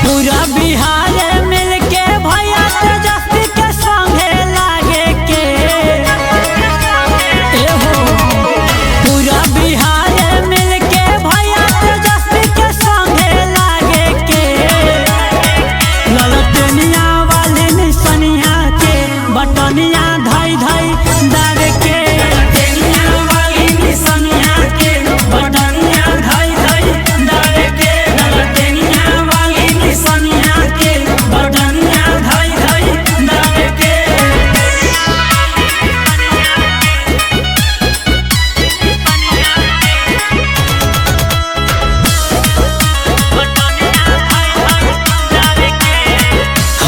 पूरा बिहार मिल के भैया तेजस्वी के संगे लागे के ए हो। पूरा बिहार मिल के भैया तेजस्वी के संगे लागे के ललटनिया वाली निसनिया के बटनिया धई धई दागे के। ललटनिया वाली निसनिया के बटनिया धई धई दागे के। ललटनिया वाली निसनिया के बटनिया धई धई दागे के।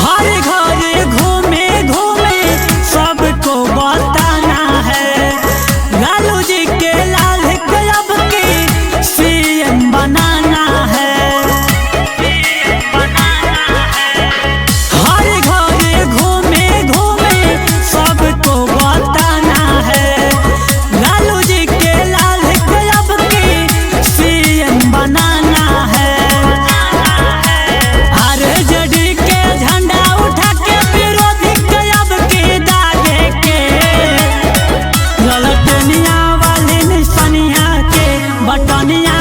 हर घर घूमे घूमे सबको बताना है, लालू जी के लाल क्लब के सीएम बनाना है। हर घर घूमे घूमे सबको बताना है, लालू जी के लाल क्लब के सीएम बनाना है। आरजेडी के झंडा उठा के विरोधी के अब के दागे के। ललटनिया वाली निसनिया के बटनिया।